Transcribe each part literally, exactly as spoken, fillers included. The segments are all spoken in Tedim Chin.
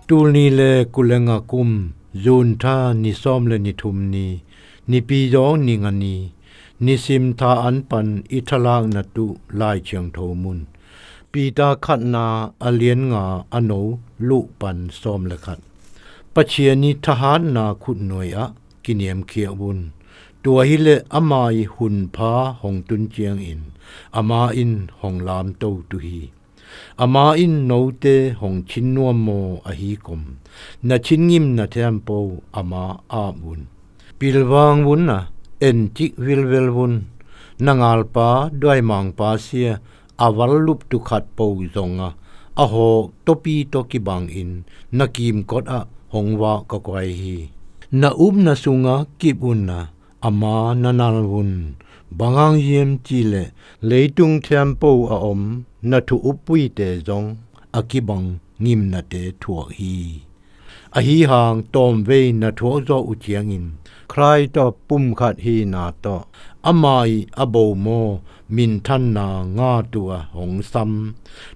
Tulni le kulenga kum, June tha ni sawm le ni thum ni, Nipi zawng ni nga ni, nisim tha an pan i thalakna tuh Lai Thiangtho mun. Peter khatna a lian nga a no luh pan sawm le khat. Pathian i thahatna khutnuai ah kiniamkhiah un. Tua hileh ama i hun pha hong tun ciangin ama in hong lamto tu hi. Ama in note hong thin nuam maw ahi kom, na thin ngimna thiampo ama ap un. Pilvang un a, en cik vilvel un. Na ngalpa duaimangpa sia a val luptu khat po zonga a hawh tawpi tawh kibangin na kimkot ah hong vak ka kuai hi. Na upna sunga kip un a, ama na nal un. Bang hang hiam cihleh leitung thiampo a om na thu uppuite zong a kibang ngimnate thuak hi. Ahi hang tawmvei na thuak zawh uh ciangin Khrih tawh pumkhat hina tawh ama i a bo maw minthanna nga tu a hong sam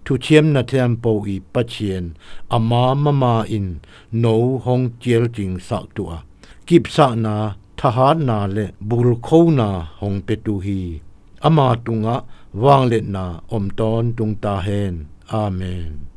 thuciamna thiampo i Pathian ama mama in no hong cialcingsak tu a kipsakna, thahatna le bulkhona hong petu hi. Ama tungah vangliatna om tawntung ta hen. Amen.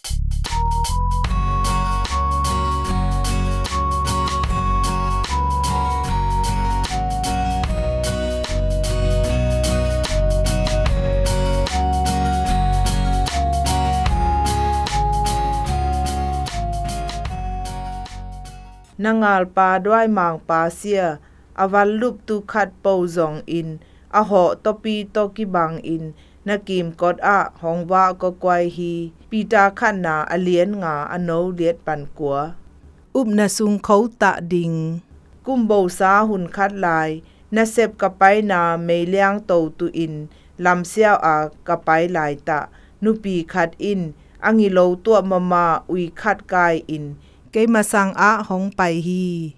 Na ngalpa duaimangpa sia a val luptu khat po zongin a hawh tawpi tawh kibangin na kimkot ah hong vak ka kuai hi. Peter khatna a lian nga a no liat pan kua. Upna sung khotah ding. Kumbosa hun khat lai nasep ka paina meiliang to tuin lamsiau a ka pai laitah nupi khat in a ngilo tuah mama ui khat kai in kei masang ah hong pai hi.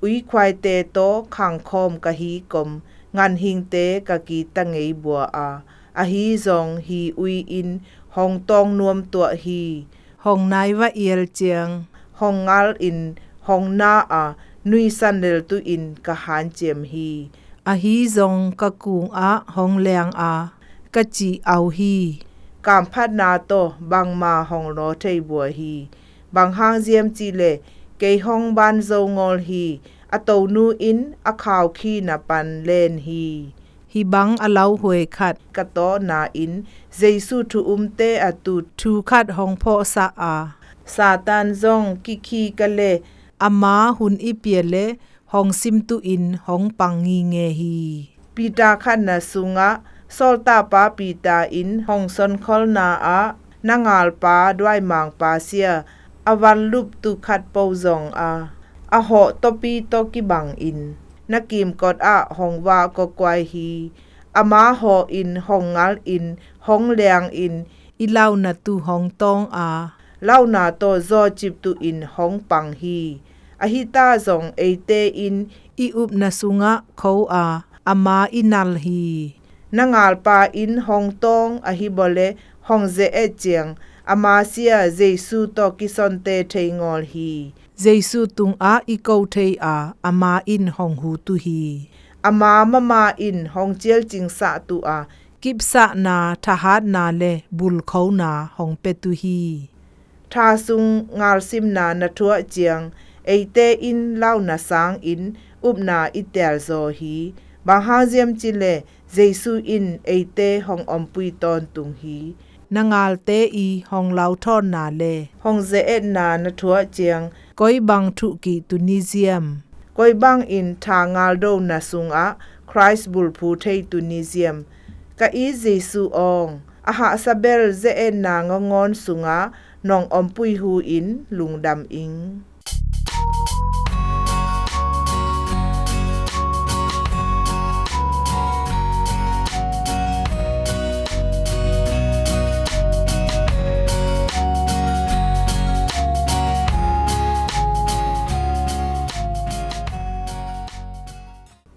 Ui khuaite tawh khangkhawm ka hi kom, nganhingte ka kita ngei bua a, ahi zong hi ui in hong tawng nuam tuah hi. Hong nai va ial ciang hong ngal in hong na a, nuisan lel tu in ka hanciam hi. Ahi zong ka kung ah hong leang a, ka cih au hi. Kamphatna tawh bangma hong law thei bua hi. Bang hang ziam cihleh kei hong ban zo ngawl hi. A tonu in a khau khina pan len hi. Hih bang a lauhuai khat ka tawhna in Jesu thu umte a tut thu khat hong phawhsak a, Satan zong kikhi ka le ama hun i pia le hong simtu in hong pang nginge hi. Peter khatna sungah sawltakpa Peter in hong sonkholna ah na ngalpa duaimangpa sia a val luptu khat po zong a, a hawh tawpi tawh kibangin na kimkot ah hong vak ka kuai hi. Ama hawh in hong ngal in hong leang in i launa tu hong tawng a, launa tawh zawcip tu in hong pang hi. Ahi ta zong eite in i upna sungah kho a, ama i nal hi. Na ngalpa in hong tawng ahi bawleh hong ze-et ciang ama sia Jesu tawh kisonte thei ngawl hi. Jesu tungah i ko thei a, ama in hong hu tu hi. Ama mama in hong cialcingsah tu a, kipsakna, thahatna le bulkhona hong pia tu hi. Tha sung ngalsimna na thuah ciang eite in launa sangin upna i tialzaw hi. Bang hang ziam cihleh Jesu in eite hong ompui tawntung hi. Na ngalte i hong lauthawnna le hong ze-etna na thuah ciang koi bang thuhkih tu ni ziam? Koi bangin tha ngaldona sungah Khrih bulphu thei tu ni ziam? Ka it Jesu awng, a hahsa bel ze-etna ngawngawn sungah nong ompui hu in lungdam ing.